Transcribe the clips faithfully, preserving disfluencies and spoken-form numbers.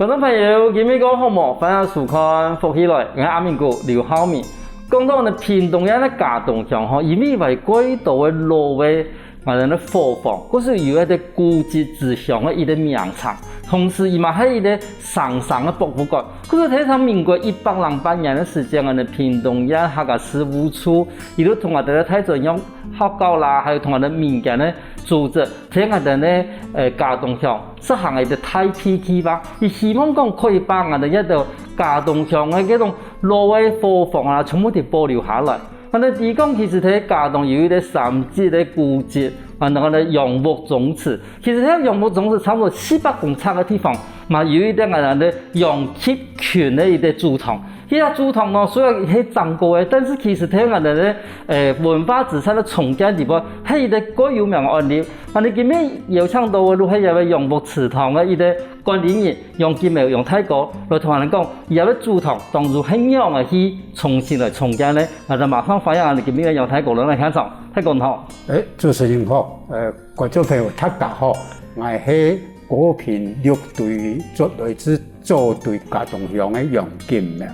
觀眾朋友，今晡日過好無？歡迎收看《福氣來》，𠊎阿明哥劉浩明。講到呢屏東這个佳冬鄉吼，因為有蓋多个老个𠊎等个伙房，故所有一个古蹟之鄉个一个名稱，同時佢嘛係一个生生个博物館。故所在上民國一百零八年个時節，𠊎等屏東縣客家事務處，佢就同𠊎等个大專院校啦，還有同𠊎等民間个組織，在𠊎等个呃佳冬鄉實行一个大地計畫，佢希望講可以把𠊎等這兜佳冬鄉个這種老个伙房啊，全部都保留下來。 𠊎等知講，其實在佳冬有一个三級个古蹟，啊，𠊎等个楊屋宗祠。其實該楊屋宗祠差不多四百公尺个地方，嘛有一个𠊎等个楊吉群个一个祖堂。該个祖堂呢，雖然係整過个，但是其實在𠊎等个呃文化資產个重建裡背，係一个蓋有名个案例。𠊎等今晡日邀請到个就係這个楊屋祠堂个一个 管理人楊金梅楊大哥來同𠊎等講，佢个祖堂當初係仰仔去重新來重建呢？𠊎等馬上歡迎𠊎等今晡日个楊大哥來現場。大哥你好。誒，主持人好，呃，觀眾朋友大家好，𠊎係高屏六堆竹雷子組隊佳冬鄉个楊金梅。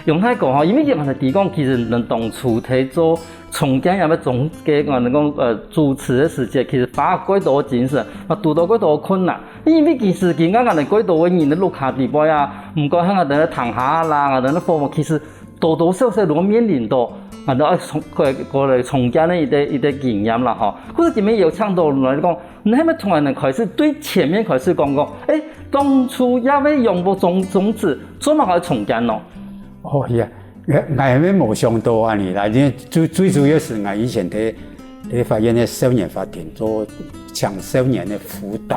楊大哥吼，因為𠊎等知講，其實你等當初在做重建這个宗，个𠊎等講呃主持个時節，其實花蓋多个精神，啊堵到蓋多个困難。因為其實今下𠊎等蓋多个人个屋下裡背啊，毋管係𠊎等个廳下啦，𠊎等个伙房，其實多多少少都面臨到𠊎等愛重過過來重建个一个一个經驗啦吼。故所今晡日邀請到來講， 你係毋係同𠊎等開始對前面開始講講，誒，當初這个楊屋宗宗祠做麼个愛重建呢？哦，係啊，𠊎𠊎也無想到恁樣啦，因為最最主要係𠊎以前在在法院个少年法庭做青少年个輔導，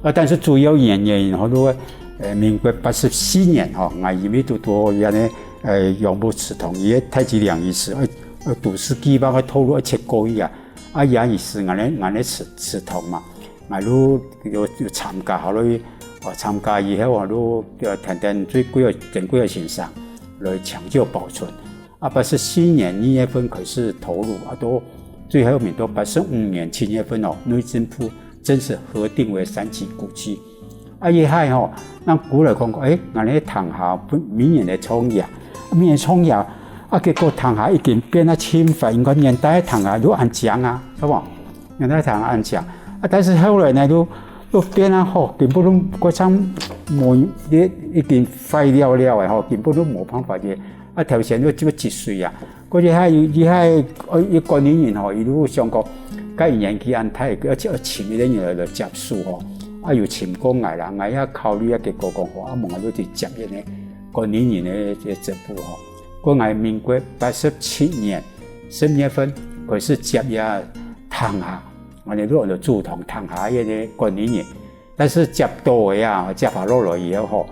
啊，但是主要原因吼，就係呃民國八十四年吼，𠊎因為堵到這个呃楊屋祠堂，佢个大吉良醫師，呃呃都市計畫个道路愛切過去啊， 啊，也係𠊎个𠊎个祠祠堂嘛，𠊎就有有參加，後來哦參加以後啊，就呃跈等最貴个珍貴个先生來搶救保存。啊，八十四年二月份開始投入，啊，到最後面到八十五年七月份哦，內政部正式核定為三級古蹟。 啊，這下吼，𠊎古來講，誒，𠊎等个廳下分每年來創業，每年創業，啊，結果廳下已經變到盡壞，因為年代个廳下都恁靚啊，係無？年代个廳下恁靚，啊，但是後來呢，都都變啊吼，根本都過像無，已已經壞了了个吼，根本都無辦法个。啊，頭先都就積水啊， 過去還有，佢還，呃，佢管理人吼，佢就想講，該年紀恁大，愛愛尋一个人來來接手吼，啊，有尋過𠊎啦，𠊎也考慮啊，結果講好，啊，無𠊎就去接一个管理人个个職務吼。過𠊎民國八十七年十月份開始接這廳下，𠊎等就安到祖堂廳下个管理人。 但是接到个啊，接下落來以後吼，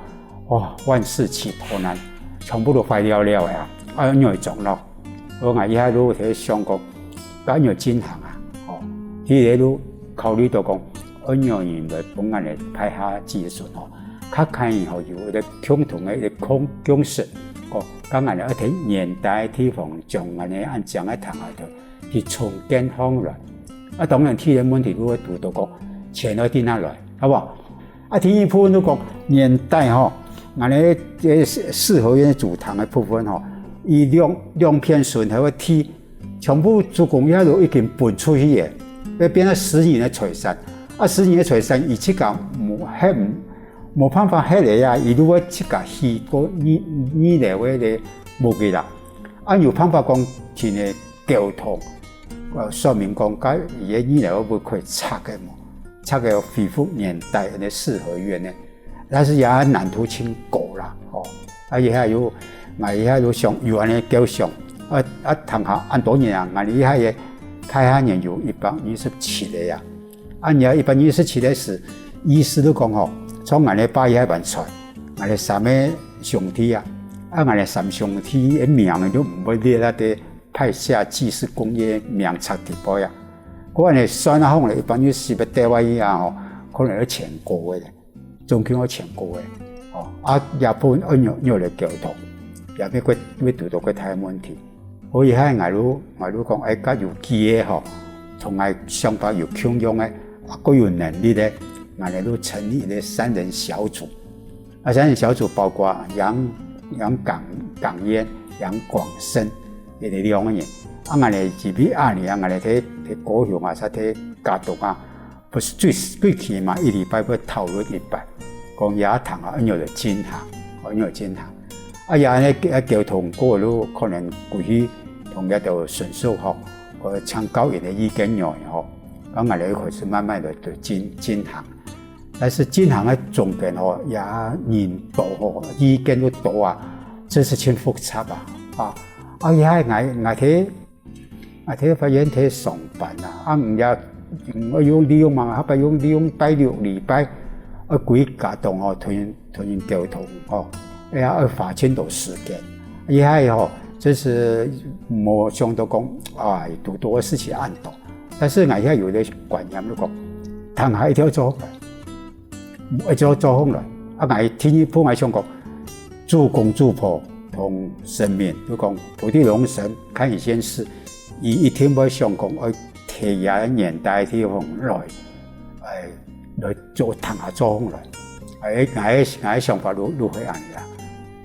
哇，萬事起頭難，全部都壞了了个啊，啊，仰仔裝咯。𠊎𠊎一下就在想講，該仰仔進行啊，吼，第一就考慮到講，愛仰人來幫𠊎來派下子孫吼，較可以吼有一个共同个一个共共識，哦，該𠊎愛在原代地方將𠊎恁靚个廳下頭 去重建項來。啊，當然第一个問題就會堵到講錢愛對哪來，好無？啊，第二部分就講年代吼，𠊎等个四合院祖堂个部分吼，佢兩兩片脣頭个地，全部祖公爺都已經分出去个，愛變成私人个財產。啊，私人个財產，佢自家無，還無，無辦法歇个啊，佢就會自家起個二二樓个个屋个啦。 啊，有辦法講同个溝通，呃，說明講，該佢个二樓會可以拆个無？拆个恢復原代个四合院呢？但是也難度盡高啦，吼。啊，佢還有，𠊎佢還有想，有恁呢構想，啊啊，廳下恁多人啊，𠊎佢還个派下人有一百二十七个啊。 恁樣一百二十七个時，意思就講吼，像𠊎个爸佢還還在，𠊎个三个兄弟啊，啊，𠊎个三兄弟个名就毋會列在該派下祭祀公業名冊裡背啊。過恁樣算啊，可能一百二十七个地位啊吼，可能愛千過个咧，總共愛千過个。哦，啊，這部分愛仰仰來溝通，也係會會堵到較大个問題。 所以該𠊎就𠊎就講，哎，該有機會吼，同𠊎想法有共樣个，啊，較有能力个，𠊎等就成立一个三人小組，啊，三人小組包括楊楊港港燕、楊廣生，佢等兩個人。啊，𠊎等這位阿里啊，𠊎等在在高雄啊，在在加東啊，毋係最最起碼一禮拜會討論一擺，講這堂啊，恁樣來進行，恁樣來進行。啊，也恁樣溝通過了，可能過去同這兜順續吼，或者請教人个意見了吼，啊，𠊎等開始慢慢來進進行。 但是進行个中間吼，也人多吼，意見又多啊，真係盡複雜啊！啊，啊，也𠊎𠊎在𠊎在法院在上班啊，啊，毋也嗯愛用利用嘛，後擺用利用拜六禮拜，愛歸加東吼，同人同人溝通吼，哎呀，愛花盡多時間，也係吼，真係無想到講，哎，堵到个事情恁多。 但是𠊎也有一個觀念，就講，堂下一定愛做好來，愛做做好來。啊，𠊎第一步𠊎想講，主公主婆同神明，就講土地龍神、看一線事，佢一定會想講，愛提這年代地方來，哎，來做堂下做好來。哎，𠊎个𠊎个想法就就係恁樣啦。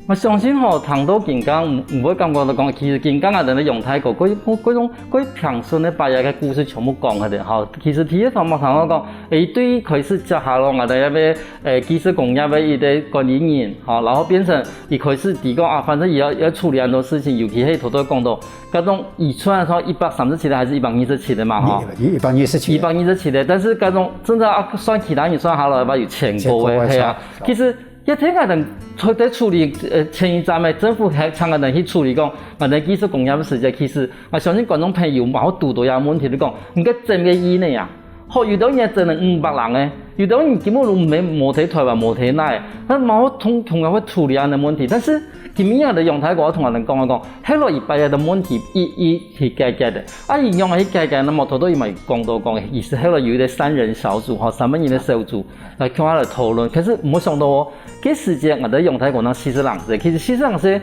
𠊎相信吼，聽到今下，毋毋會感覺到講，其實今下𠊎等个楊大哥，佢佢佢種佢平順个把這个故事全部講下來吼。其實第一堂𠊎聽到講，誒，對於開始接下來𠊎等這个誒技術工業个一個管理人，吼，然後變成佢開始知講啊，反正佢愛愛處理很多事情，尤其係頭頭講到，該種佢出來个時候一百三十七个還是一百二十七个嘛，吼。一百二十七。一百二十七个，但是該種真正啊算其他人算下來吧，有千个，千个，係啊。其實 這天𠊎等在在處理，呃，前一站个政府還請𠊎等去處理講，𠊎等技術工業个時節，其實𠊎相信觀眾朋友嘛有堵到這問題，就講，你个整个院呢啊，吼，有兜人整了五百人个，有兜人根本就無無在台灣，無在哪个，但嘛有同同樣會處理恁樣个問題。但是今日个楊大哥同𠊎等講啊講，後來佢把這个問題一一去解決个，啊，佢仰般去解決，那麼頭頭佢嘛有講到講，佢係後來有一個三人小組吼，三個人个小組來共下來討論。可是無想到哦， 該時節𠊎等楊大哥正四十零歲，其實四十零歲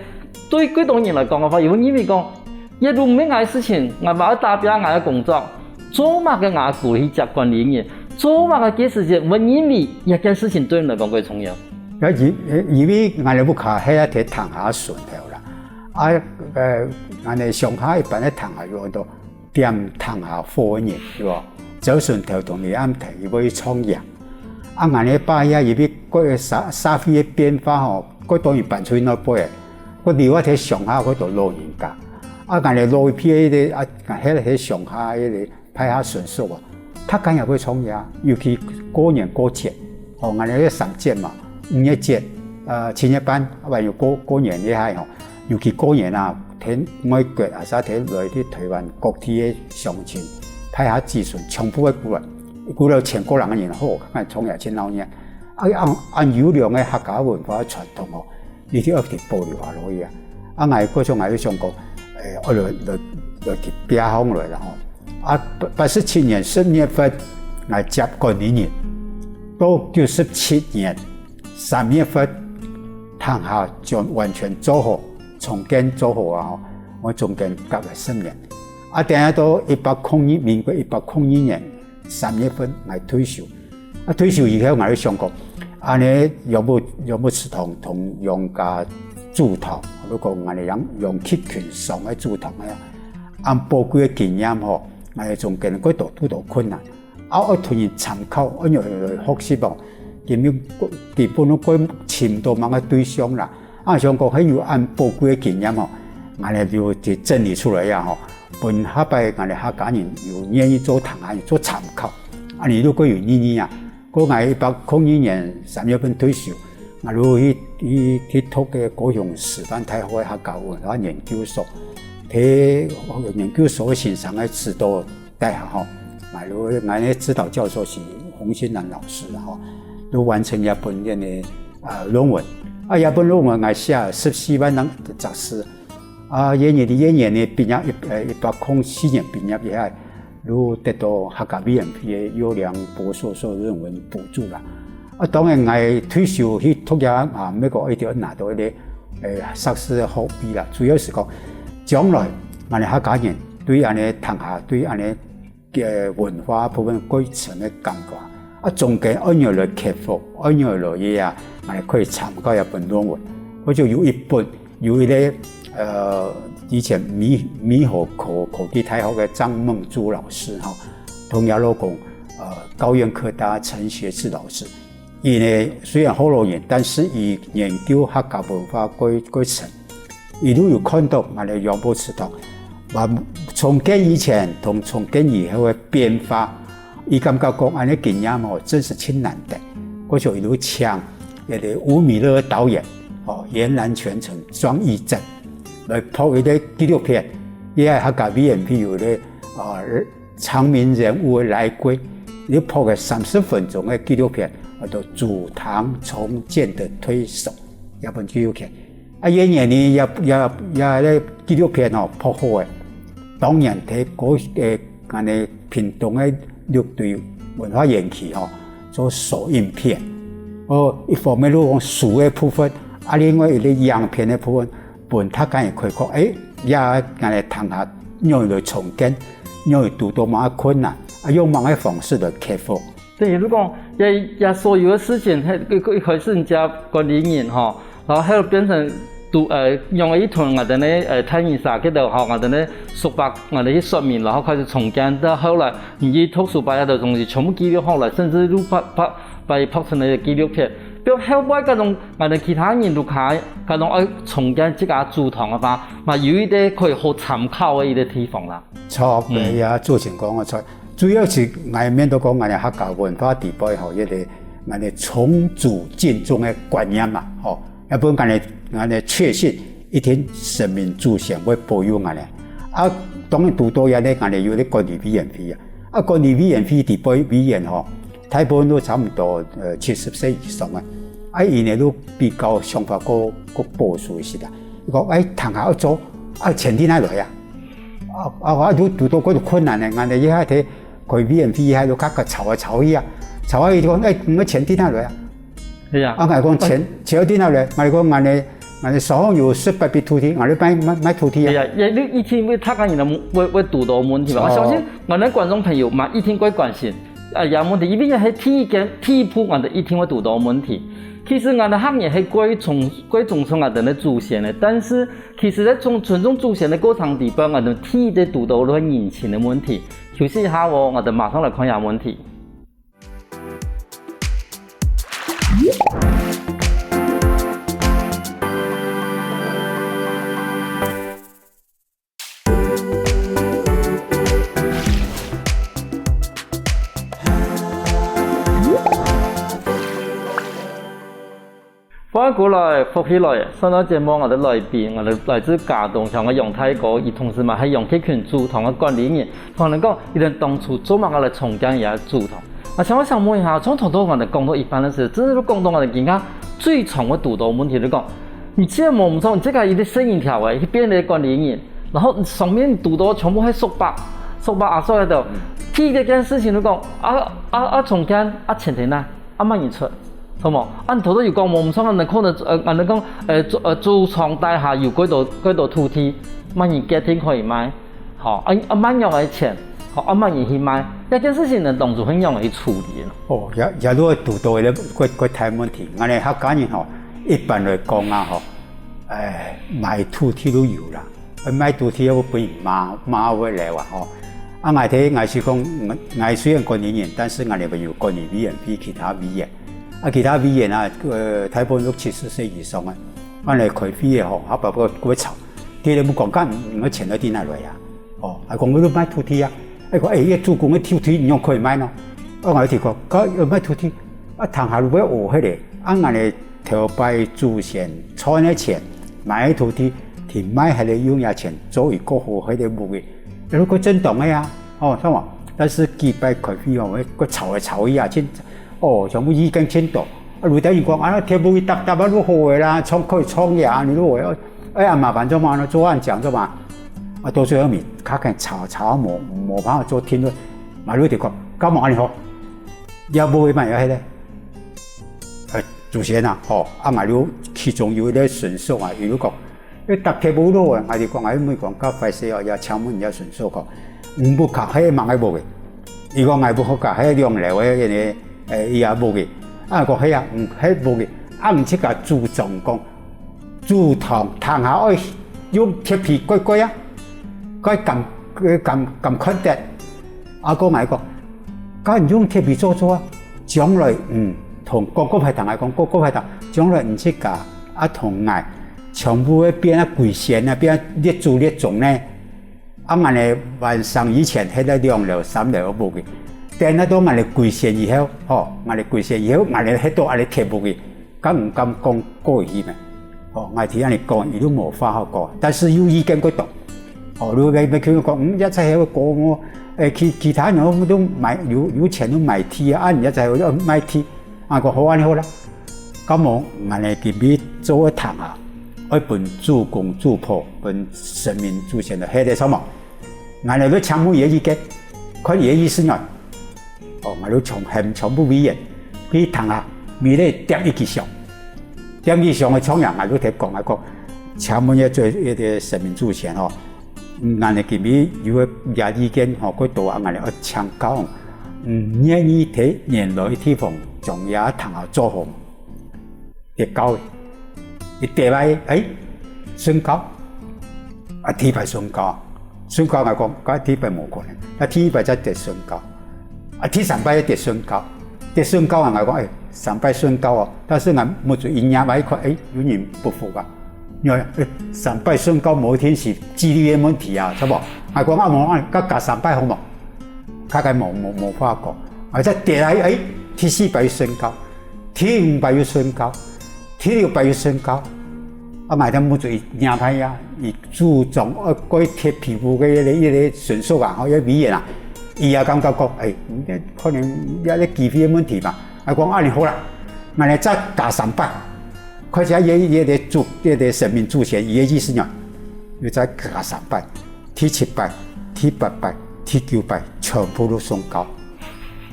對幾多人來講个話，佢會認為講，這都毋係𠊎个事情，𠊎還愛打拚𠊎个工作，做麼个𠊎个去接管理人，做麼个該時節會認為這件事情對你來講較重要？啊，因因為𠊎等屋下係在堂下脣頭啦，啊，呃，𠊎等鄉下一般个堂下有很多 點堂下火个人，對無？走脣頭同你暗頭，佢會去創業。啊，𠊎等爸爺因為个社社會个變化吼，過多人搬出去外背，過留下在鄉下過多老人家。啊，𠊎等老一輩个啊，係係鄉下个派下孫叔啊，大家也會創業，尤其過年過節，吼，𠊎等个三節嘛，五月節，呃，七月半，啊，還有過過年這下吼， 尤其過年啊，跈外國啊，或者跈來去台灣各地个鄉親，大家子孫全部會過來，過來千過人个人，吼，恁樣創業真鬧熱。啊，恁恁優良个客家文化傳統哦，一定愛去保留下來啊。啊，𠊎過去𠊎就想講，誒，愛來來來去拚起來啦吼。啊，八八十七年十月份，𠊎接管理人，到九十七年 三月份，堂下就完全做好，重建做好啊吼，𠊎中間隔了十年。啊，等下到一百空二，民國一百空二年三月份，𠊎退休。啊，退休以後，𠊎就想講，恁樣楊牧楊牧師堂同楊家主堂，如果𠊎等楊楊啟群上个主堂啊，恁寶貴个經驗吼，𠊎等中間過多堵到困難。 啊，愛同人參考，愛仰般來學習哦。根本根本都過尋到麼个對象啦。啊，想講還有恁寶貴个經驗吼，𠊎等就去整理出來啊吼，分下擺𠊎等客家人有願意做堂下人做參考。啊，你如果有願意啊，過𠊎一百空二年三月份退休，𠊎就去去去讀个高雄師範大學个客家文化研究所，在研究所个先生个指導 底下吼，𠊎个𠊎个指導教授是洪新南老師吼，就完成這本个呃論文。啊，這本論文𠊎寫十四萬字个雜誌，啊，一年一年个畢業一呃一百空四年畢業以後，就得到客家委員會个優良博士碩士論文補助啦。啊，當然𠊎退休去讀書啊，美國一定愛拿到一個呃碩士个學位啦，主要係講將來𠊎个客家人對恁樣堂下對恁樣 个文化部分過深个感覺。啊，中間愛仰來克服，愛仰來个啊，𠊎可以參考這本論文。或者有一本，有一個，呃，以前美，美和科，科技大學个張孟珠老師，吼，同樣都講，呃，高苑科大陳學志老師。佢呢，雖然福佬人，但是佢研究客家文化過，過深。 佢都有看到𠊎等楊博士堂，啊，重建以前同重建以後个變化，佢感覺講恁樣經驗哦，真係盡難得。故所佢就請該個吳米勒導演，哦，《延攬全城》莊亦正來拍一個紀錄片，佢係客家委員會有個，啊，常民人物个來歸，佢拍个三十分鐘个紀錄片，叫做《祖堂重建的推手》，這本紀錄片。 啊，演員呢，也，也，也，該紀錄片吼，拍好个。當然，在該，呃，恁樣屏東个六堆文化園區吼，做首映片。哦，一方面就講書个部分，啊，另外一個影片个部分，分大家人可以看，誒，也恁樣聽下，仰般來重建，仰般堵到麼个困難，啊，用麼个方式來克服。 對，就講，這，這所有个事情，係，一，一開始你係管理人吼，然後後來變成堵，呃，用一同𠊎等个，呃，大人社該兜吼，𠊎等个叔伯，𠊎等去說明，然後開始重建，到後來，你去讀書吧，該兜東西全部記錄好來，甚至都拍，拍，把佢拍成了一個紀錄片。比如後背該種，𠊎等其他人都可以，該種愛重建自家祖堂个話，嘛有一個可以好參考个一個地方啦。著，嗯。對呀，主持人講个著。 主要係𠊎面對講𠊎等客家文化底背吼，一個𠊎等重祖盡宗个觀念嘛，吼，要不然𠊎等，𠊎等確信一定神明祖先會保佑𠊎等。啊，當然堵到這呢，𠊎等有個管理委員會啊，啊，管理委員會底背委員吼，大部分都差不多，呃，七十歲以上啊，啊，佢呢都比較想法較，較保守一些啦。佢講，誒，聽下愛做，啊，錢在哪來啊？ 啊，啊，啊，堵，堵到該種困難呢，𠊎等一下在開委員會，一下就較，較吵啊，吵去啊，吵啊，佢講，誒，你个錢在哪來啊？係啊。啊，𠊎講錢，錢在哪來？𠊎講，𠊎等，𠊎等手上有十八筆土地，𠊎等賣，賣，賣土地啊。係啊，也，你一定會，大家人會，會堵到問題嘛。哦。我相信𠊎等觀眾朋友嘛，一定會關心，啊，這問題，因為這係第一件，第一步，𠊎等一定會堵到問題。其實𠊎等客人係過重，過重視𠊎等个祖先个，但是 其實在尊，尊重祖先个過程底背，𠊎等第一个堵到个人情个問題。休息一下哦，𠊎等馬上來看這問題。 歡迎過來，福氣來！上段節目𠊎等來賓，𠊎等來自佳冬鄉个楊大哥，佢同時嘛係楊克勤祖堂个管理人，同𠊎等講，佢等當初做麼个來重建佢个祖堂。啊，想愛想問一下，從頭到尾𠊎等講到一半个時，真係講到𠊎等今下最常會堵到問題，就講，你既然無毋著，你這個一個細人仔欸，去變个管理人，然後上面堵到全部係叔伯，叔伯阿叔該兜，第一件事情就講，啊，啊，啊，重建，啊，錢在哪？ 啊，麼人出，著無？啊，你頭頭有講無毋著，恁樣可能，呃，恁樣講，呃，祖，呃，祖堂底下有幾多，幾多土地，麼人決定可以賣，吼，啊，啊，麼人个錢，吼，啊，麼人去賣，這件事情呢，當初係仰般去處理个？哦，這，這就堵到一個，個，個大問題。𠊎等客家人吼，一般來講啊，吼，哎，賣土地都有啦。 賣土地愛分人罵，罵會了啊，吼。啊，𠊎聽，𠊎係講，𠊎，𠊎雖然管理人，但是𠊎等有管理委員會其他委員。啊，其他委員啊，呃，大部分都七十歲以上啊。啊，來開會个吼，啊，包括會吵。佢等毋講，該錢愛在哪來啊？哦，啊，講，𠊎都賣土地啊。哎，講，哎，這祖公个土地，你仰可以賣呢？啊，𠊎聽講，該，呃，賣土地，啊，聽下會學起來。啊，𠊎等頭擺祖先賺个錢，買个土地， 去賣下來用這錢做一個好个目的，這係正當个啊，吼，著無？但是幾擺開會吼，會，會吵來吵去啊，真，哦，全部意見真多。啊，有兜人講，啊，鐵路一搭搭啊，就好个啦，創，可以創業啊，你就好个。哎呀，麻煩做麼个呢？做恁樣做麼个？啊，到最後面，較緊吵，吵無，無辦法做定論，嘛，就講，該無恁樣好，也無會賣下去咧。呃，主持人啊，吼，啊，𠊎就其中有一個順手啊，佢就講， 你搭鐵路路啊，𠊎就講，𠊎問講，較壞勢哦，也請問一下順手講，你屋下係麼个屋个？佢講，𠊎屋下係兩樓个，該個誒，伊也屋个。啊，講係啊，嗯，係屋个。啊，毋識甲祖宗講，祖堂堂下愛用鐵皮蓋蓋啊，蓋敢敢敢看得。啊，講𠊎講，敢用鐵皮做做啊，將來嗯，同哥哥排堂，𠊎講哥哥排堂，將來毋識甲啊同𠊎，全部會變啊鬼仙啊，變啊列祖列宗呢。 啊，𠊎等還生以前，歇到兩樓、三樓个屋个，等到𠊎等歸仙以後，吼，𠊎等歸仙以後，𠊎等歇到恁樣鐵屋个，敢毋敢講過去咩？吼，𠊎聽恁樣講，佢都無話好講，但是有意見過多。吼，你會會聽佢講，嗯，這才係講，誒，其其他人都買有有錢都買地啊，啊，你這才會賣地，啊，講好恁樣好啦。 該無，𠊎等今日做个堂下，愛分祖公祖婆、分神明祖先來歇个，著無？𠊎等愛請問佢个意見，看佢个意思呢。哦，𠊎等全喊全部委員去堂下，每人點一支香，點一支香个重量，𠊎等提講，𠊎講，請問這做這个神明祖先吼， 嗯，𠊎等今日有个這意見吼，過多啊，𠊎等愛請教，嗯，願意在原來个地方將這堂下做好，跌跤个，一跌來，誒，殉跤，啊，第一擺殉跤，殉跤𠊎講，該第一擺無可能，啊，第二擺再跌殉跤， 啊，第三擺一跌殉跤，跌殉跤啊，𠊎講，誒，三擺殉跤哦，但是𠊎目珠一仰啊，一看，誒，有人不服啊。因為，誒，三擺殉跤無一定係機率个問題啊，著無？𠊎講啊，無啊，加加三擺好無？大概無無無法講，啊，再跌來，誒，第四擺又殉跤，第五擺又殉跤， 第六擺又殉跤，啊，𠊎等目珠一仰啊，佢祖宗愛蓋鐵皮屋个一个一个神社啊，吼，一个委員啊，佢也感覺講，誒，可能這个機會个問題嘛，啊，講恁樣好啦，𠊎等再加三擺，看一下這這个祖這个神明祖先，佢个意思呢，又再加三擺。 第七擺、第八擺、第九擺全部都殉跤，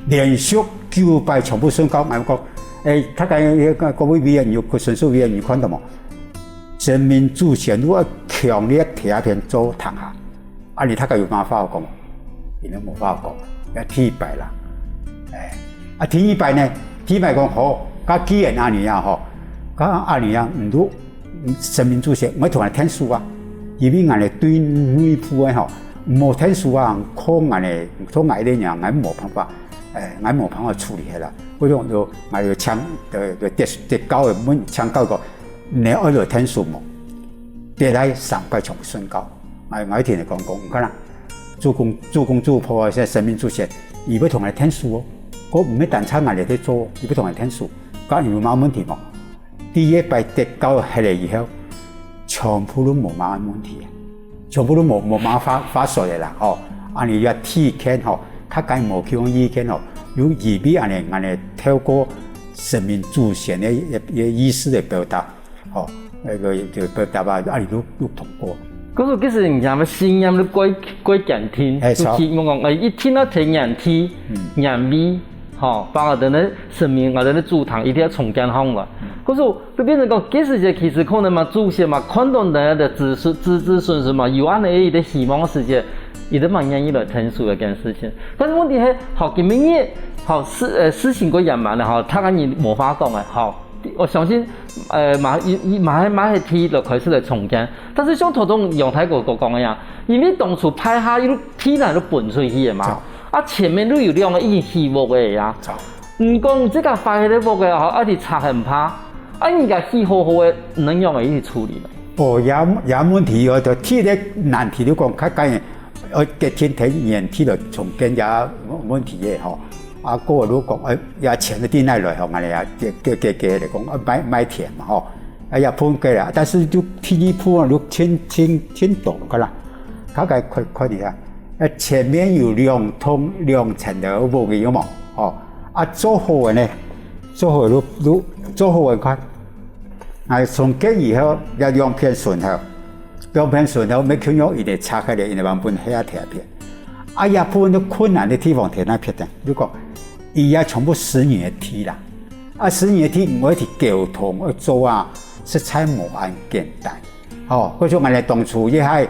連續九擺全部殉跤。𠊎講，誒，大家各位委員有、神社委員有看著無？神明祖先都愛強烈貼片做堂下，啊，你大家有麼个話好講無？你都無話好講，這第一擺啦。誒，啊，第二擺呢？第二擺講好，該既然恁樣啊，吼，該恁樣啊，毋就 神明祖先毋會同𠊎等𢯭手啊，因為𠊎等對內部个吼，無𢯭手啊，靠𠊎等，靠𠊎等人，𠊎無辦法，誒，𠊎無辦法處理个啦。所以講，𠊎就請，就就跌跌跤个問，請教講，你愛來𢯭手無？跌來三擺全部殉跤，𠊎𠊎聽佢講講，你看啊，祖公祖公祖婆啊，這神明祖先，佢會同𠊎等𢯭手哦，佢毋係單淨𠊎等在做，佢會同𠊎等𢯭手，該有麼个問題無？ 第一擺跌跤下來以後，全部都無麼个問題啊，全部都無無麼个發發水个啦吼。恁樣也體現吼，大家無共樣意見吼，有因為恁樣恁樣透過神明祖先个个意思來表達，吼，該个就表達啊，恁樣就就通過。可是其實人家个信仰都蓋蓋堅定，誒，著。就希望講，誒，一定愛在原地、嗯。原位， 吼，包括等个神明啊，等个祖堂一定愛重建好來。可是就變成講，該時節其實可能嘛，祖先嘛，看到等个子孫子子孫孫嘛，有恁樣个一个希望个時節，佢等嘛願意來𢯭手个一件事情。但是問題係，吼，今晡日，吼，事呃事情過野蠻个吼，大家人無話講个吼，𠊎相信，呃，嘛，佢佢嘛係嘛係第一來開始來重建。但是像頭先楊大哥哥講个呀，因為當初派下又地泥都分出去个嘛，著。啊，前面都有兩个已經起屋个呀。著。 你講這个壞个屋个吼，愛去拆很怕，啊，人家起好好个，你仰會去處理呢？哦，這這問題哦，就第一个難題，你講較緊，愛決定在原地來重建這問題个吼。啊，過你講，哎，這錢个地泥來吼，𠊎等啊，計計計計來講，啊，賣賣田嘛吼，啊，也分个啦，但是就第一步啊，就輕輕輕懂个啦，大概看看一下。 呃，前面有兩棟兩層个屋个有無？吼，啊，做好个呢，做好个，做好个看，啊，重建以後，這兩片順後，兩片順後，愛共樣佢等拆開來，佢等原本係啊，貼片。啊，這部分个困難个地方在哪片呢？就講，佢也全部私人个地啦。啊，私人个地毋會去溝通，愛做啊，實在無恁簡單。吼，或者講𠊎等當初也係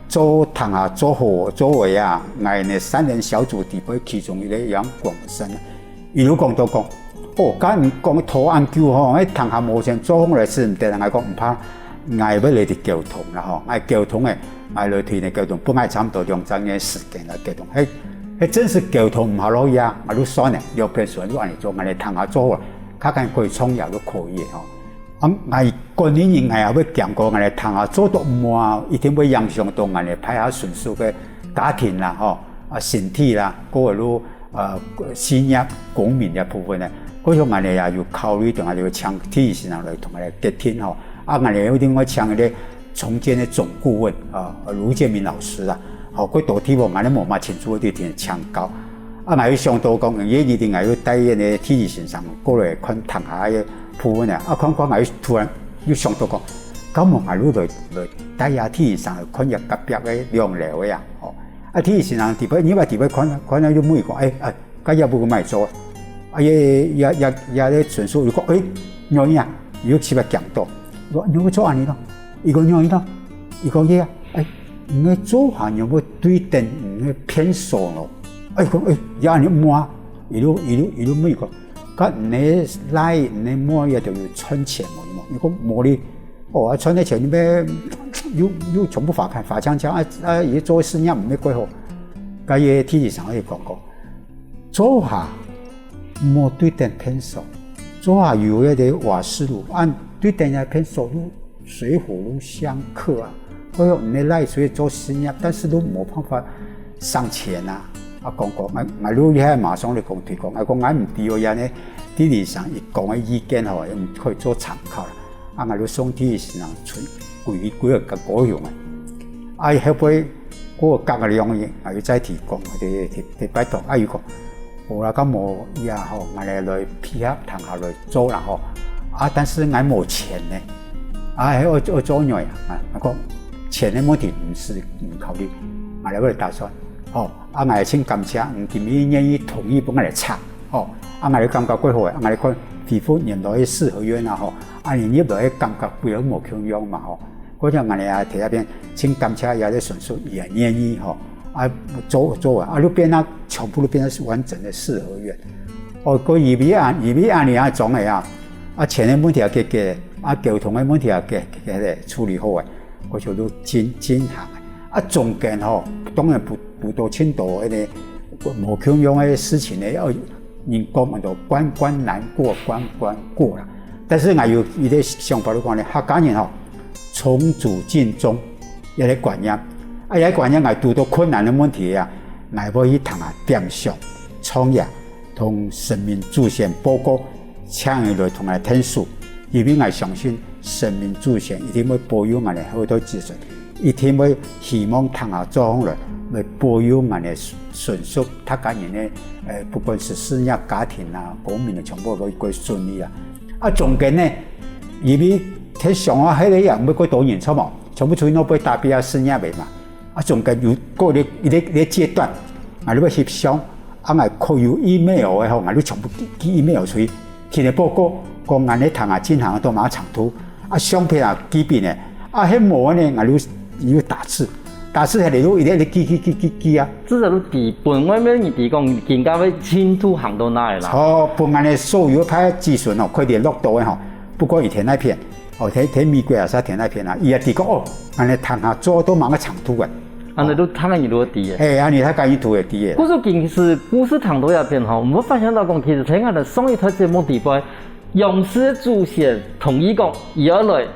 做堂下做好做位啊，𠊎呢三人小組底背其中一个楊廣生，佢就講到講，哦，該你講拖恁久吼，該聽下無錢做好來使毋得，𠊎講毋怕，𠊎會來去溝通啦吼，𠊎溝通誒，𠊎來同你溝通，分𠊎差毋多兩三年時間來溝通，係，係真實溝通毋下落去啊，𠊎就算了，兩片算就恁樣做，𠊎來聽下做好了，看看可以創業就可以了吼。啊，𠊎個人認為也會講過，𠊎來聽下做到無啊，一定會影響到𠊎來派下順序个家庭啦吼，啊，身體啦，各位都 呃，事業、公民个部分呢，故所𠊎等也有考慮到，𠊎等有請第一先生來同𠊎等決定吼。啊，𠊎等有另外請一個重建个總顧問啊，盧建明老師啊，吼，佢到地方𠊎等無麼清楚，就同佢請教。啊，𠊎有想到講，也一定𠊎有帶一個第一先生過來看聽下个部分啊，啊，看看𠊎有突然有想到講，敢無𠊎有來來帶下第一先生來看一下隔壁个兩樓个啊，吼。 啊，第一先生特別，你話特別看，看了就問佢講，哎，啊，該也毋會買做，啊，也也也也咧順序，佢講，哎，仰仔啊，又特別講到，佢講仰會做恁樣咯，佢講仰仔咯，佢講這啊，哎，你个做法仰會對等你个便所咯，哎，講，哎，也恁樣無啊，佢就佢就佢就問佢講，該你个倈你个妹也都有賺錢無？佢講無哩。 哦，啊，賺个錢你愛又又全部花開花淨淨，啊啊，佢做事業毋會過好。該个第一先生就講過，做下莫對等便所，做下有該个瓦斯爐，恁對等个便所就水火就相剋啊。所以你个倈雖然做事業，但是都無辦法省錢啊。啊，講講，𠊎𠊎就這下馬上就講推廣，𠊎講𠊎毋知哦，恁樣第一先生佢講个意見吼，也可以做參考啦。 啊，𠊎就送去先生出幾幾個高雄个。啊，後尾過隔个兩日，𠊎又再提講，提提提拜託，啊，佢講，無啦，敢無也吼，𠊎來來配合聽下來做啦吼。啊，但是𠊎無錢呢，啊，還愛愛做仰仔啊？啊，𠊎講錢个問題毋使毋考慮，𠊎來會打算，吼。 啊，𠊎真感謝，嗯，今日願意同意分𠊎來拆，吼。啊，𠊎个感覺過好誒，啊，𠊎來看恢復原來个四合院啊，吼。啊，你入來个感覺會有無共樣嘛，吼。嗰陣𠊎來啊，提一遍，真感謝也个純屬也願意，吼。啊，做做啊，啊，就變啊，全部都變成是完整的四合院。哦，个一米啊，一米啊，你啊，總个啊，啊，錢个問題啊，解決，啊，交通个問題啊，解解決處理好誒。 我想都真真行。啊，中間吼，當然不不多盡多个呢，無共樣个事情呢，要人講很多關關難過關關過啦。但是𠊎有一個想法，就講呢，客家人吼，從古盡忠，一個觀念，啊，一個觀念，𠊎堵到困難个問題啊，𠊎會去聽下點想，創業。 同神明祖先報告，請佢來同𠊎𢯭手，因為𠊎相信神明祖先一定會保佑𠊎个後代子孫，一定會希望聽下做好來，來保佑𠊎个順順續大家人个，呃，不管是事業、家庭啊、公民啊，全部都會順利啊。啊，中間呢，因為佢想啊，迄個也毋會過多人，著無？全部出去外背打拚啊，事業个嘛。 啊，中間有過一個一個一個階段，𠊎就愛翕相，啊，𠊎可有email个吼，𠊎就全部寄寄email出去，聽个報告，講恁呢聽下進行到麼个程度，啊，相片啊寄分佢，啊，係無个呢，𠊎就又打字，打字下來就一個一個寄寄寄寄寄啊。至少都知分外面人知講，今个進度行到哪位啦。哦，分恁呢所有个資訊哦，可以聯絡到个吼，不管佢在哪片。 哦，在在美國啊，係在哪片啊，佢也知講哦，恁呢聽下做到麼个程度个。恁呢都聽下人都會知个。嘿，恁呢大家人都會知个。故所其實故事聽到這片吼，我們發現到講，其實在𠊎等上一代節目底背，楊氏个祖先同意講，佢愛來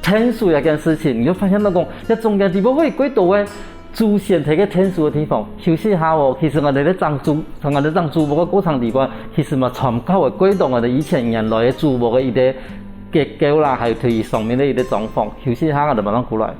𢯭手這件事情，你就發現到講，這中間底背會有幾多个 祖先在該𢯭手个地方休息下哦。其實𠊎等在掌主，𠊎等掌主播个過程底背，其實嘛參考个過多𠊎等以前原來个主播个一個結構啦，還有佢上面个一個狀況。休息下，𠊎等馬上過來。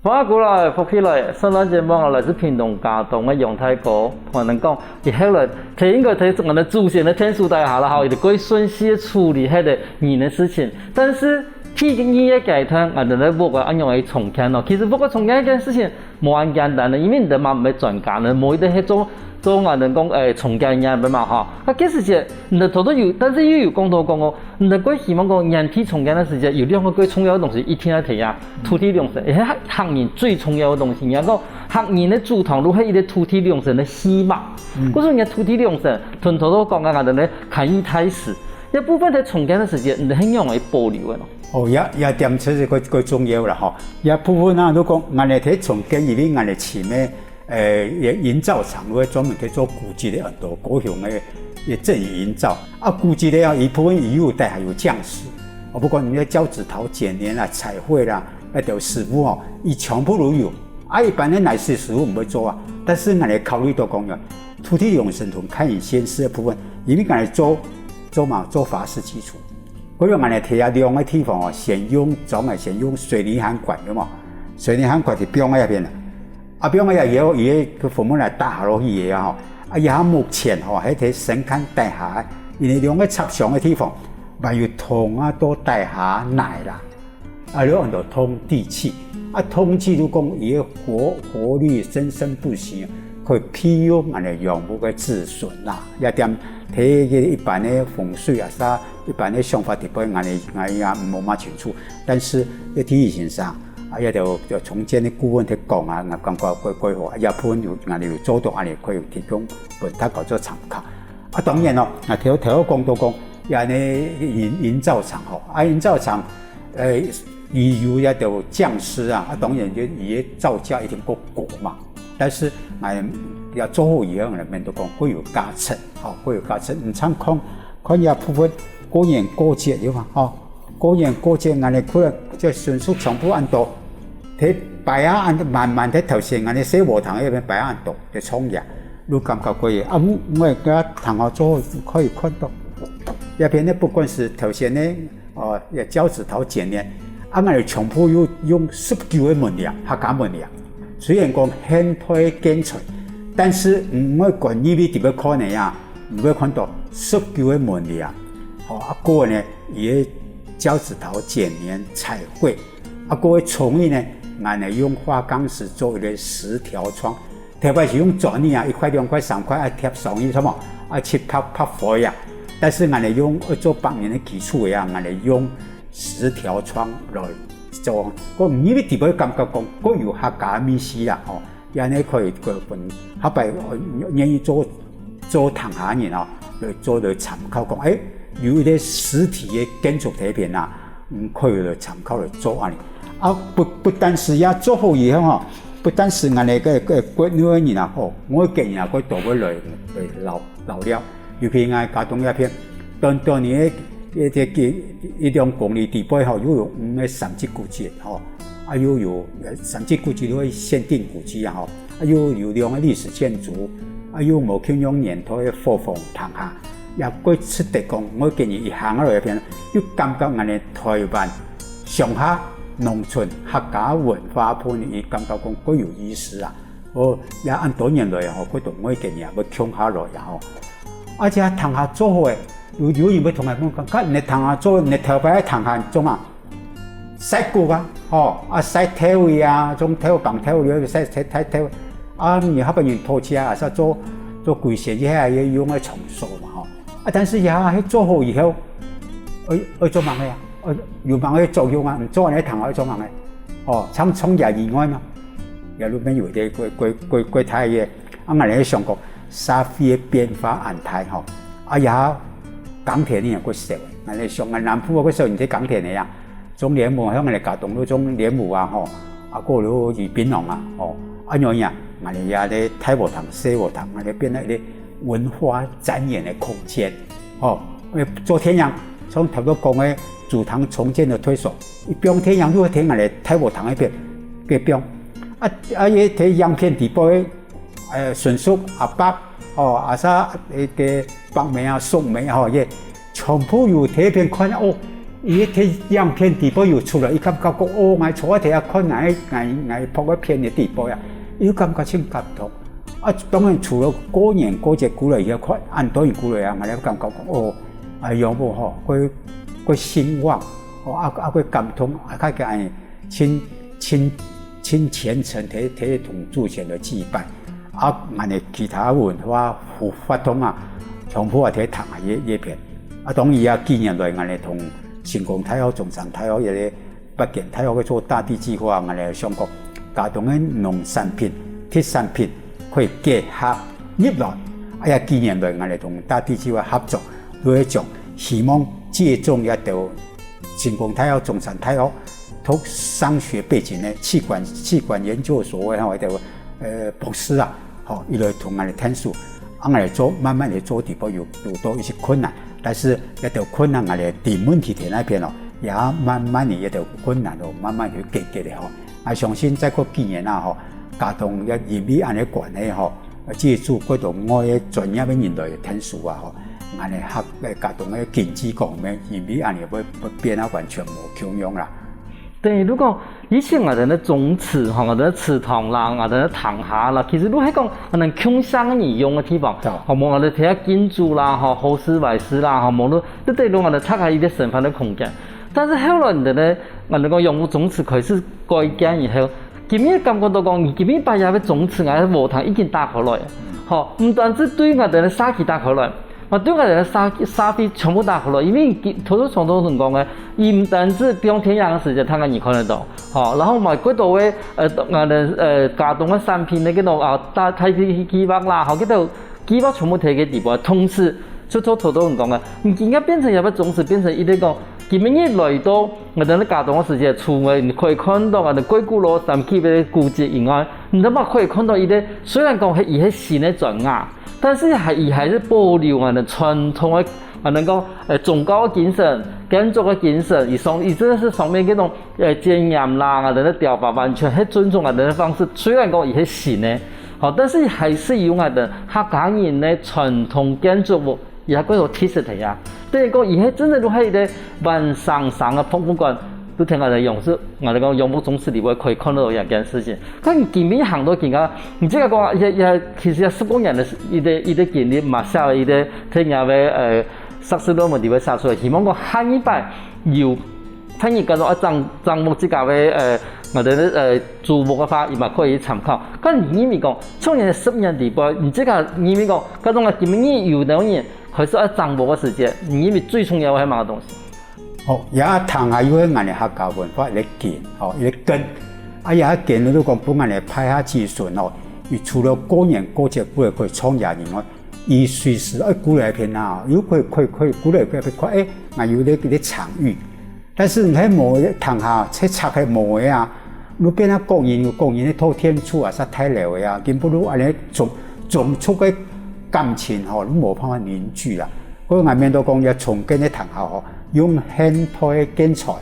歡迎過來，福氣來，上段節目啊，來自屏東佳冬个楊大哥，同𠊎等講，佢後來，佢應該在𠊎等祖先个𢯭手底下啦，吼，佢就過順序个處理佢个人个事情。但是，第二个階段，𠊎兜个屋个恁樣个重建咯。其實屋个重建這件事情無恁簡單个，因為你兜嘛毋係專家呢，無一定係做做𠊎兜講誒重建个人嘛吼。啊，該時節，你兜頭頭有，但是又有講到講哦，你兜會希望講原地重建个時節，有兩個最重要个東西一定愛提啊，土地良心，係客人最重要个東西。人家講客人个祖堂就係一個土地良心个希望。故所人家土地良心，同頭頭講个，𠊎兜个堪輿大使，這部分在重建个時節，你兜係仰般保留个咯？ 哦，這這點確實較較重要啦吼。這部分啊，如果講𠊎兜在重建，因為𠊎兜尋个，呃，營造廠會專門在做古蹟个很多高雄个个整理營造。啊，古蹟个啊，一部分也有帶還有匠師。哦，不管你个交趾陶、剪黏啦、彩繪啦，那兜師傅吼，佢全部都有。啊，一般个泥石師傅毋會做啊，但是𠊎兜考慮到講呢，土地良心同客人先施个部分，因為𠊎兜做做嘛做法式基礎。 比如𠊎兜提啊兩個地方哦，先用磚个，先用水泥涵管，有無？水泥涵管就放在該片啊。啊，放在該以後，佢个父母來搭下落去个啊吼。啊，這下目前吼，還在神龕底下，因為兩個插牆个地方，還有通啊到底下泥啦。啊，有很多通地氣。啊，通氣就講佢个活活力生生不息，可以庇佑𠊎兜養父个子孫啦。這點 在一般个風水啊，啥一般个想法底背，𠊎兜𠊎也無麼清楚。但是這第一先生啊，這兜重建个顧問在講啊，𠊎感覺蓋蓋好，啊，這部分有𠊎兜有做到恁樣，可以提供分大家做參考。啊，當然咯，啊頭頭講到講，這呢營營造廠吼，啊營造廠，呃，佢有這兜匠師啊，啊當然就佢个造價一定較高嘛。 但是𠊎兜做好以後呢，面對講會有加成，吼，會有加成。毋像看看這部分過年過節有無？吼，過年過節，𠊎兜看這孫孫全部恁多，在擺啊恁滿滿在頭前，𠊎兜細禾埕該片擺啊恁多，在創業，你感覺過去啊，𠊎𠊎个堂口做好可以看到，這片呢不管係頭前呢， 哦，也交趾陶剪黏，啊，𠊎兜全部用用十九个門簾，客家門簾。雖然講現代建築，但是毋會講入去底背看个啊，毋會看到十九个門簾。吼，啊，過呢，佢个交趾陶剪黏彩繪，啊，過个窗仔呢，𠊎兜用花崗石做一個石條窗， 特別係用磚仔啊，一塊、兩塊、三塊，啊，貼上去，係無？啊，去拍拍灰啊。但是𠊎兜用愛做百年个基礎个啊，𠊎兜用石條窗來做。講你个底背感覺講，較有客家味緒啦，吼。恁呢可以个分後擺願意做做堂下人哦，來做來參考講，誒，有一個實體个建築體片啊， 嗯，可以來參考來做恁呢。啊，不不但是也做好以後吼，不但是𠊎兜个个國內个人啊，吼，外國人啊，佢都會來來留留了。尤其𠊎家當這片，短短个一一一一兩公里底背吼，又有五个三級古蹟吼，啊又有呃三級古蹟都會限定古蹟啊吼，啊又有兩个歷史建築，啊又無共樣年代个伙房大廈。 也過值得講，𠊎今日一行落來片，又感覺𠊎兜台灣鄉下農村客家文化分，佢感覺講較有意思啊。哦，也恁多年來吼，過到𠊎今日也會共下來啊吼。而且堂下做好誒，有有人會同𠊎講，看你堂下做，你頭擺个堂下做嘛？ 曬穀啊，吼，啊曬豆仔啊，種豆、放豆仔，曬曬曬豆仔，啊你下邊人討食啊，係做做歸身个，係用个場所嘛吼。啊但是也係做好以後，愛愛做麼个啊？愛有麼个作用啊？毋做恁呢堂愛做麼个？哦，像創業以外嘛，也路邊有一個過過過過大个，啊𠊎來想講，社會个變化恁大吼，啊也耕田个人過少，𠊎來想啊南部過少人在耕田个啊。 種蓮霧，像𠊎兜佳冬都種蓮霧啊吼，啊過了去檳榔啊吼，啊恁樣啊，𠊎兜也在大禾埕、細禾埕，𠊎兜變成一個文化展演个空間吼。做電影，像頭先講个祖堂重建个推手，一放電影就會在𠊎兜大禾埕該片該放。啊啊也在影片底背，呃，孫叔、阿伯，哦，啊啥，該个伯姆啊、叔姆吼，也 全部有在片看哦，佢个影片底背有出來，佢感覺講哦，𠊎坐在這看𠊎𠊎𠊎拍个片个底背啊，佢感覺真感動。啊當然除了過年過節過來以後，看恁多人過來啊，𠊎也感覺講哦，啊養母吼，會會興旺，哦，啊，啊，个感動，啊，較个恁盡，盡，盡虔誠，提，提同祖先來祭拜。啊，恁呢其他文化活，活動啊，全部啊，提談啊，這，這片。啊，當然啊，近年來，恁呢同成功大學、中山大學這个北京大學个做大地計畫，恁呢想講，佳冬个農產品、特產品可以結合入來。哎呀，近年來，恁呢同大地計畫合作，就係講希望借重這兜 成功大學、中山大學讀商學背景个氣管，氣管研究所个吼，一个，呃，博士啊，吼，佢來同𠊎來探討，啊，𠊎來做，慢慢來做，底部有，有到一些困難，但是這兜困難𠊎來在問題點那邊哦，也慢慢的這兜困難哦，慢慢去解決的吼。啊，相信再過幾年啊，吼，佳冬也因為恁呢關係吼， 借助過多外个專業个人來个探討啊，吼，恁呢客，佳冬个經濟方面，因為恁呢會，會變啊完全無共樣啦。等於如果以前𠊎兜个種植，吼，𠊎兜个池塘啦，𠊎兜个塘下啦，其實都係講𠊎兜共生个人用个地方，吼，無𠊎兜提下建築啦，吼，好事壞事啦，吼，無論這對於𠊎兜大家一個生活个空間。但是後來你兜呢，𠊎兜講永福種子開始改建以後， 今日感覺到講，今日把這个種子啊，禾埕已經打開來，吼，毋單止對𠊎兜个社區打開來，嘛對𠊎兜个社，社會全部打開來，因為佢，頭先常常同講个，佢毋單止放電影个時間，大家人看得到，吼，然後嘛，過多个，呃，𠊎兜，呃，佳冬个產品，該个啊，大，大地計畫啦，吼，該兜 計畫全部提个地步，同時就做頭頭人講个，你今日變成這个種子，變成一個講，今日來到𠊎兜个佳冬个時節，除了你可以看到𠊎兜過古老三級个古蹟以外，你都嘛可以看到一個，雖然講係，佢係新个磚瓦，但是還，佢還是保留𠊎兜傳統个，𠊎兜講，呃，宗教个精神、建築个精神，佢上，佢真的是上面該種，呃，堅嚴啦，𠊎兜个雕花完全係尊重𠊎兜个方式，雖然講佢係新个， 吼，但是還是有𠊎兜客家人个傳統建築物，也過有特色个呀。等於講，佢係真正都係一個活生生个博物館，都同𠊎兜用，係𠊎兜講永福種子裡背可以看到一件事情。但今日行到今下，你這個講，也，也，其實也十多年个一個，一個經歷嘛，寫了一個，在𠊎个，呃，碩士論文裡背寫出來，希望講下一擺有 聽人講到啊，掌，掌握自家个，呃，𠊎兜个，呃，祖屋个話，佢嘛可以參考。該你認為講，從前十年裡背，你自家認為講，該種个今日有兜人開始愛掌握个時節，你認為最重要个係麼个東西？哦，這聽下又係𠊎兜客家文化一個根，吼，一個根。啊，這根就講分𠊎兜派下子孫吼，佢除了過年過節過來可以唱歌以外，佢隨時愛過來片啊，又可以，可以，可以過來，可以，可以，哎，𠊎有這個，這個場域。 但是你係無个聽下，切切係無个啊，你變啊各人有各人个透天厝啊，煞大樓个啊，根本都恁呢種，種族个感情吼，都無辦法凝聚啦。所以𠊎面對講要重建个聽下吼，用現代个建材，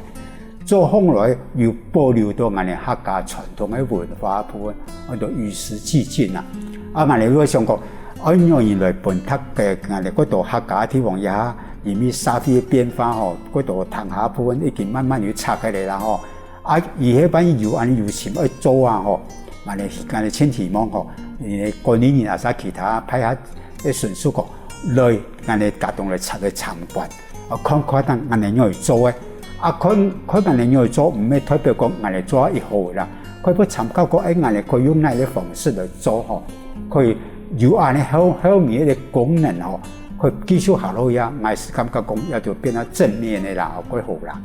做好來又保留到𠊎兜客家傳統个文化部分，安到與時俱進啊。啊，𠊎兜會想講， 愛仰般來分逐个𠊎兜過多客家个地方一下，因為社會个變化吼，過多聽下部分已經慢慢有拆開來啦吼。啊，佢係萬一有恁呢有心愛做啊吼，𠊎兜，𠊎兜盡希望吼，管理人啊，啥其他派下个巡視講，來𠊎兜佳冬來拆來參觀。 啊，看看啊，𠊎兜仰會做个。啊，看，看𠊎兜仰會做，毋係代表講𠊎兜做一好啦。可以參考講，哎，𠊎兜可以用哪個方式來做吼，可以有恁呢後，後面个功能吼，可以繼續下落去啊。𠊎係感覺講，也就變到正面个啦，會好啦。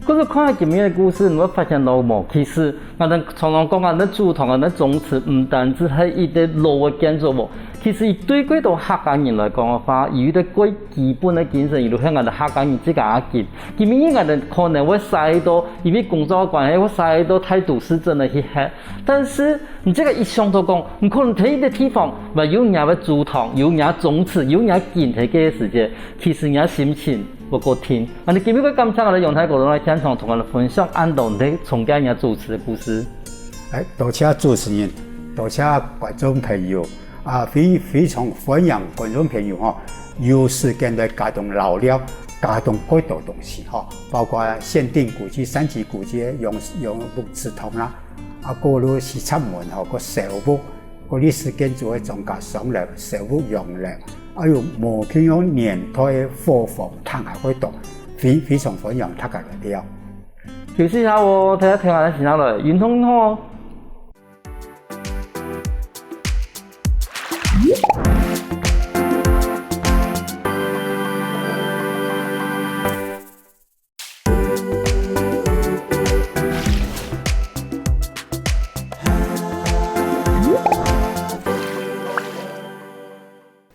可是看了今日个故事，你會發現到無？其實，𠊎兜常常講啊，該祖堂啊，該宗祠，毋單止係一個老个建築物， 其實對過多客家人來講个話，有一個最基本个精神，佢就係𠊎兜客家人自家个根。今日𠊎兜可能會徙到，因為工作个關係，會徙到大都市鎮个去歇。但是你這個一想到講，你可能在一個地方，嘛有若个祖堂，有若宗祠，有若根在該个時節，其實若心情會過定。恁呢今日个感謝𠊎兜楊大哥來現場同𠊎兜分享恁多你從該若祖祠个故事。哎，多謝主持人，多謝觀眾朋友。 啊，非，非常歡迎觀眾朋友吼，有時間來佳冬尞尞，佳冬過多東西吼，包括限定古蹟、三級古蹟个楊，楊屋祠堂啦，啊，過了西側門吼，个小屋，个歷史建築个張家雙樓、小屋洋樓，還有無共樣年代个伙房廳下過多。非，非常歡迎大家來尞。休息一下哦，大家停下來，停下來，運動哦。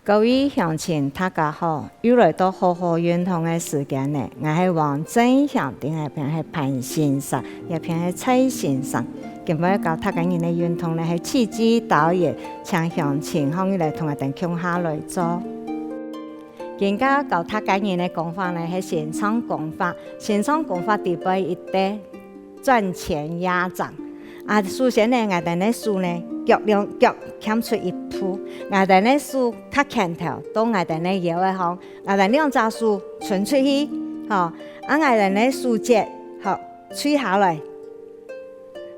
各位鄉親，大家好！又來到好好運動个時間了。𠊎係王正祥，在這片係潘先生，這片係蔡先生。今晡日教大家人个運動呢，係氣機導引，請鄉親䟘起來同𠊎兜共下來做。今晡日教大家人个功法呢，係伸長功法。伸長功法底背一垤 轉前壓掌。啊，首先呢，𠊎兜个手呢，腳兩，腳跈出一步，𠊎兜个手較牽頭，到𠊎兜个腰仔項，𠊎兜兩隻手伸出去，吼，啊，𠊎兜个手節，吼，垂下來。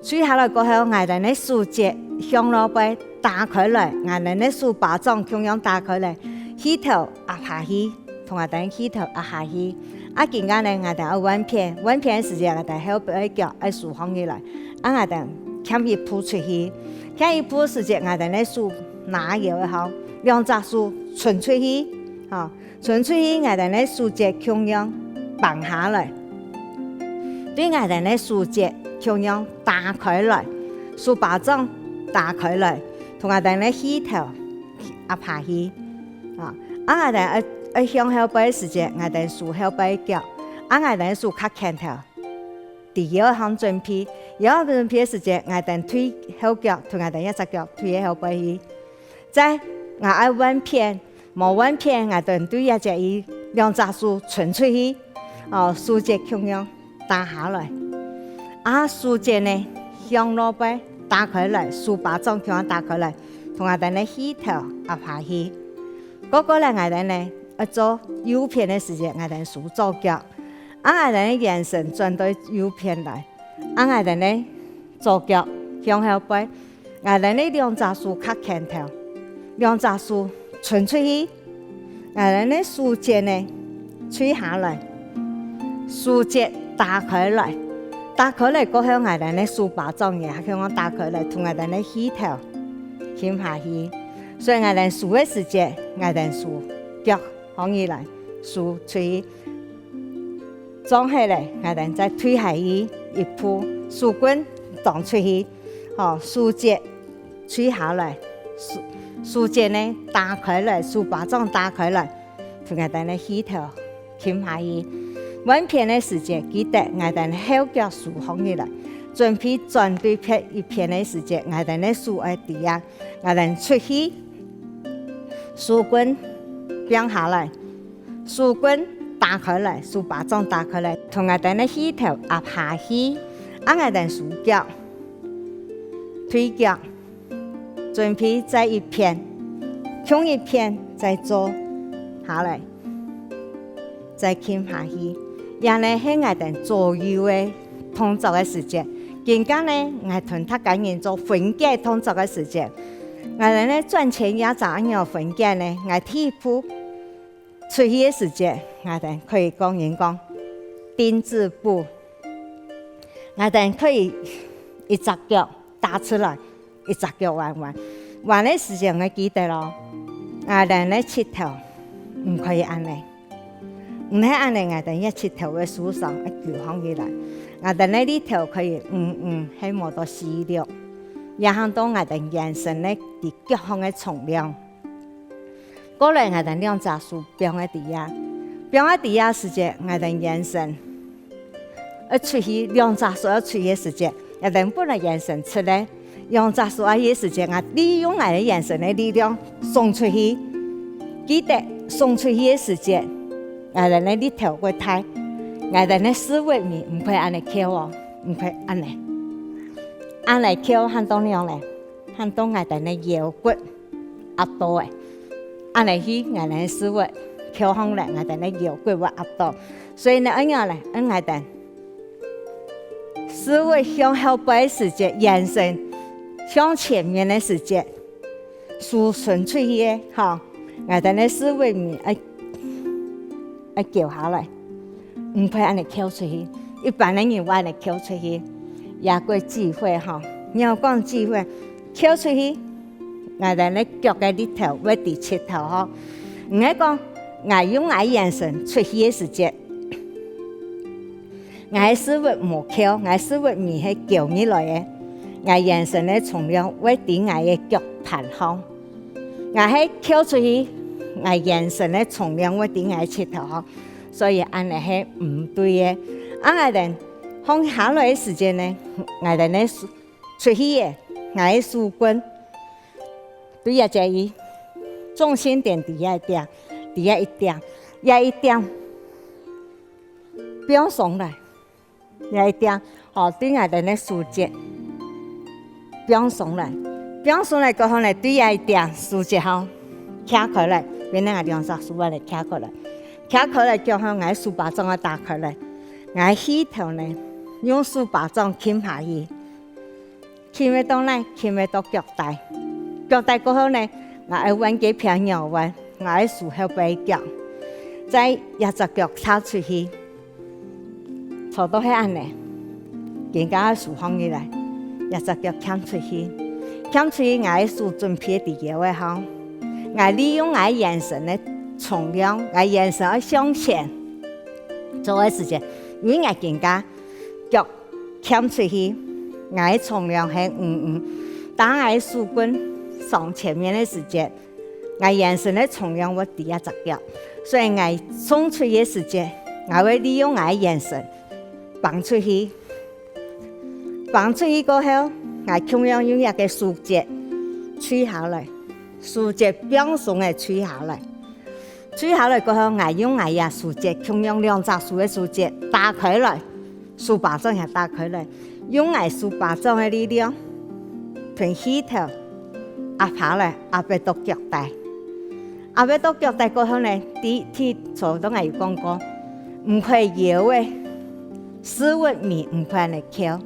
垂下來過後，𠊎兜个手節向外背打開來，𠊎兜个手巴掌共樣打開來，氣頭壓下去。 同𠊎兜氣頭壓下去。啊，今下呢，𠊎兜愛換片，換片个時節，𠊎兜後背腳愛收䟘起來，啊，𠊎兜跈一步出去。跈一步時節，𠊎兜个手拿腰仔項，兩隻手伸出去，吼，伸出去，𠊎兜个手節共樣挷下來，對𠊎兜个手節共樣打開來，手巴掌打開來，同𠊎兜个氣頭 壓下去。啊，啊，𠊎兜愛，愛向後背个時節，𠊎兜收後背腳，啊，𠊎兜手較牽頭。在腰項準備，腰準備个時節，𠊎兜退後腳，同𠊎兜一隻腳退後背去。再，𠊎愛換片，無換片，𠊎兜對這隻位兩隻手伸出去，哦，手節共樣 打下來。啊，手節呢，向外背打開來，手巴掌共樣打開來，同𠊎兜个氣頭壓下去。過過來𠊎兜呢，愛做右片个時節，𠊎兜收左腳。啊，𠊎兜个眼神轉到右片來。啊，𠊎兜呢，左腳向後背， 𠊎兜个兩隻手較牽頭，兩隻手伸出去，𠊎兜个手節呢，垂下來，手節打開來，打開來過後，𠊎兜个手巴掌也共樣打開來，同𠊎兜个氣頭撳下去。所以𠊎兜收个時節，𠊎兜手腳䟘起來，手垂 撞忒咧，𠊎兜再退下去一步，手棍當出去，吼，手節垂下來，手，手節呢打開來，手巴掌打開來，同𠊎兜个氣頭撳下去。換片个時節，記得𠊎兜後腳收䟘起來，準備轉對別一片个時節，𠊎兜个手愛在這，𠊎兜出去，手棍放下來。 手棍打開來，手巴掌打開來，同𠊎兜个氣頭壓下去，啊，𠊎兜收腳，退腳，準備再一片，共一片再做下來，再撳下去。這呢係𠊎兜左右个動作个時節。今下呢，𠊎同大家人做分解動作个時節。𠊎兜呢轉前壓掌恁樣分解呢，𠊎第一步 出去个時節，𠊎兜可以講人講丁字步。𠊎兜可以一隻腳踏出來，一隻腳彎彎。彎个時節愛記得哦，𠊎兜个膝頭毋可以恁呢。毋係恁呢，𠊎兜个膝頭會受傷，會勼䟘起來。𠊎兜个力頭可以，嗯，嗯，係無到四六，也喊到𠊎兜圓身个在腳項个重量。 過來，𠊎兜兩隻手放在這，放在這時節，𠊎兜圓身愛出去，兩隻手愛出去个時節，𠊎兜本來圓身直咧，兩隻手愛去个時節，𠊎利用𠊎个圓身个力量送出去。記得送出去个時節，𠊎兜个力頭會大，𠊎兜个屎朏尾毋可以恁呢翹哦，毋可以恁呢，恁呢翹喊到仰仔咧，喊到𠊎兜个腰骨 壓到欸。恁呢去，𠊎兜屎朏翹䟘咧，𠊎兜个腰骨會壓到。所以呢，恁樣咧，恁𠊎兜屎朏向後背个時節，圓身向前面个時節，手伸出去个，吼，𠊎兜个屎朏尾愛，愛翹下來。毋會恁樣翹出去。一般个人會恁樣翹出去，也過聚會吼，你愛講聚會，翹出去，𠊎兜个腳个力頭會在膝頭吼。毋係講𠊎用𠊎眼神出去个時節，𠊎个屎朏無翹，𠊎屎朏尾係翹入來个，𠊎眼神个重量會在𠊎个腳盤項。𠊎係翹出去，𠊎眼神个重量會在𠊎个膝頭項，所以恁樣係毋對个。啊𠊎兜放下來个時節呢，𠊎兜呢出去个，𠊎个手綴對這隻位，中心點在這一點，在這一點，這一點放鬆來，這一點，吼，對𠊎兜个手節放鬆來，放鬆來過後呢，對這一點手節吼，擎開來，變成𠊎兩隻手恁樣擎開來，擎開來過後，𠊎手巴掌愛打開來，𠊎氣頭呢，用手巴掌撳下去。 撳會到哪？撳會到腳底。腳底過後呢，𠊎愛換个片仰彎，𠊎愛收後背腳，再這隻腳踏出去，差毋多係恁樣，肩胛愛收䟘起來，這隻腳擎出去，擎出去𠊎个手準備在腰仔項，𠊎利用𠊎个眼神个重量，𠊎眼神愛向前做个時節，因為𠊎肩胛 腳擎出去，𠊎个重量係五五，當𠊎个手綴上前面个時節，𠊎眼神个重量會在這隻腳，所以𠊎送出去个時節，𠊎會利用𠊎个眼神放出去，放出去過後，𠊎共樣用這个手節垂下來，手節放鬆个垂下來。 垂下來過後，𠊎用𠊎這手節，共樣兩隻手个手節打開來，手巴掌也打開來，用𠊎手巴掌个力量，同氣頭壓下來，壓會到腳底。壓會到腳底過後呢，第，第，頭先𠊎有講過，毋可以腰仔，屎朏尾毋可以恁樣翹，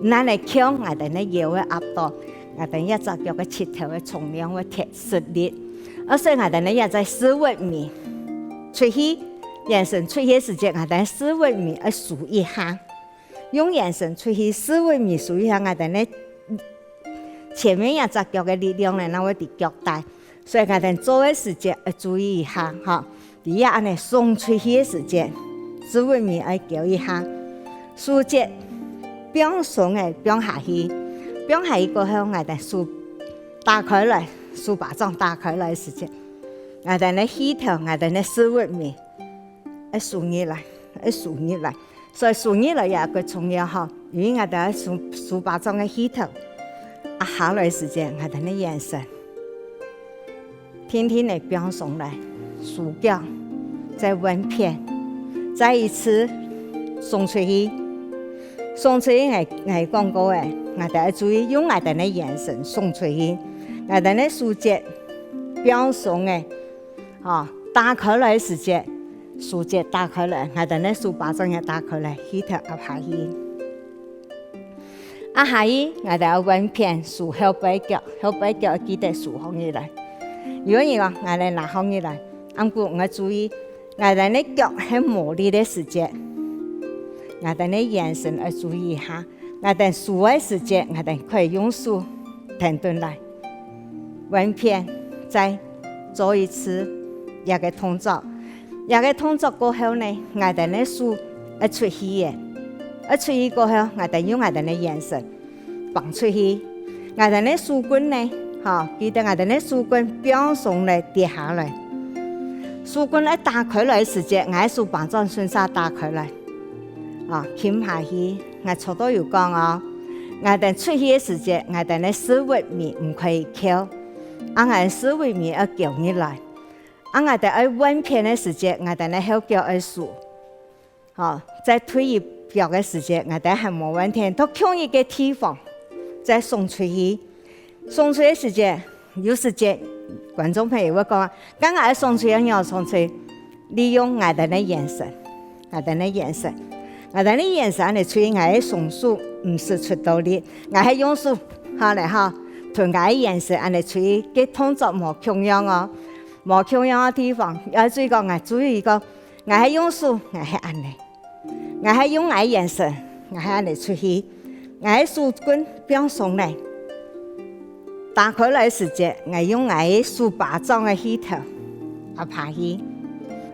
恁樣翹，𠊎兜个腰仔壓到，𠊎兜這隻腳个膝頭个重量會忒 食力。啊所以𠊎兜呢這隻屎朏尾出去，眼神出去个時節，𠊎兜屎朏尾愛收一下。用眼神出去，屎朏尾收一下，𠊎兜呢前面這隻腳个力量呢，正會在腳底。所以𠊎兜做个時節愛注意一下，吼。 在這恁樣送出去个時節，屎朏尾愛翹一下，手節放鬆个放下去，放下去過後，𠊎兜手打開來，手巴掌打開來个時節，𠊎兜个氣頭，𠊎兜个屎朏尾愛收入來，愛收入來。 所以收入來也過重要吼，因為𠊎兜个手，手巴掌个氣頭，壓下來个時節，𠊎兜个眼神，定定个放鬆來，收腳，再換片，再一次送出去。送出去𠊎，𠊎講過个，𠊎兜愛注意用𠊎兜个眼神送出去，𠊎兜个手節放鬆个， 吼，打開來个時節，手節打開來，𠊎兜个手巴掌也打開來，氣頭壓下去。壓下去，𠊎兜愛換片，收後背腳，後背腳記得收䟘起來。有个人講，𠊎兜拿䟘起來，毋過𠊎注意，𠊎兜个腳係無力个時節，𠊎兜个眼神愛注意一下。 𠊎兜收个時節，𠊎兜可以用手跈等來，換片，再做一次這个動作。這个動作過後呢，𠊎兜个手愛出去个，愛出去過後，𠊎兜用𠊎兜个眼神放出去。𠊎兜个手綴呢，吼，記得𠊎兜个手綴放鬆來跌下來。手綴愛打開來个時節，𠊎个手巴掌順續打開來。 啊，撳下去，𠊎頭先有講哦，𠊎兜出去个時節，𠊎兜个屎朏尾毋可以翹，啊𠊎屎朏尾愛翹入來。啊𠊎兜愛換片个時節，𠊎兜个後腳愛收。吼，再退一腳个時節，𠊎兜還無換片，到共一个地方，再送出去。 送出个時節，有時節觀眾朋友會講啊，該𠊎愛送出愛仰送出？利用𠊎兜个眼神，𠊎兜个眼神，𠊎兜个眼神恁樣出，𠊎个雙手毋使出到力，𠊎係用手，好咧吼，同𠊎个眼神恁樣出，个動作無共樣哦，無共樣个地方，愛注意講，𠊎注意講，𠊎係用手，𠊎係恁樣。𠊎係用𠊎个圓身，𠊎係恁仔出去，𠊎个手棍放鬆咧，打開來个時節，𠊎用𠊎个手巴掌个氣頭壓下去，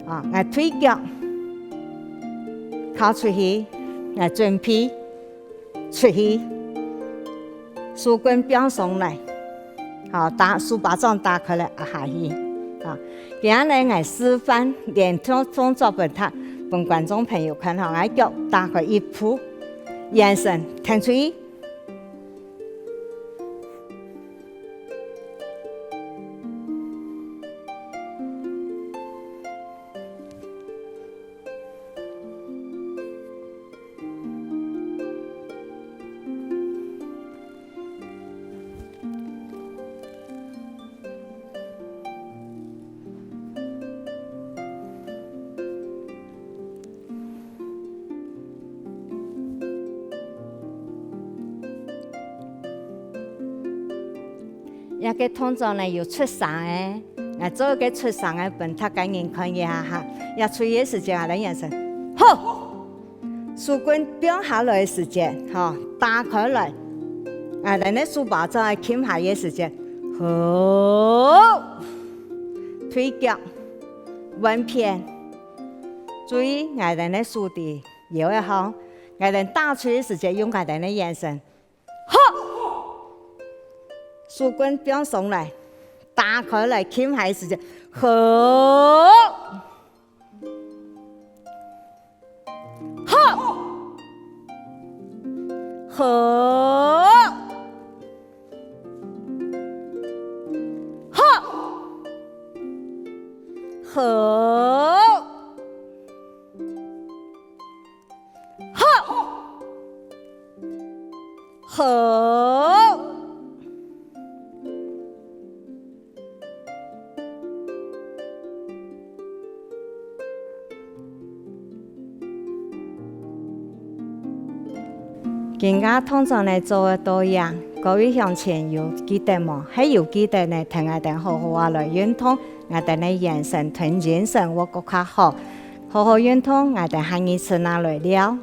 啊，𠊎對腳，靠出去，𠊎準備出去，手棍放鬆來。 好，打，手巴掌打開來，壓下去。啊，今日呢，𠊎示範連續動作分大，分觀眾朋友看吼，𠊎腳打開一步，圓身，挺出去。 這個動作呢，有出聲个，𠊎做個出聲个分大家人看一下哈。這出去个時節啊，來眼神，吼！ 手棍放下來个時節，吼，打開來，𠊎兜个手巴掌愛撳下个時節，好，對腳，換片，注意𠊎兜个手在腰仔項，𠊎兜打出个時節用𠊎兜个眼神，好，手棍放鬆來，打開來撳下个時節，好。 好，好，好，好，好，好。 今下動作呢做到這，各位鄉親有記得無？係有記得呢，同𠊎兜好好仔來運動，𠊎兜个圓身同精神會過較好。好好運動，𠊎兜下二次那來尞。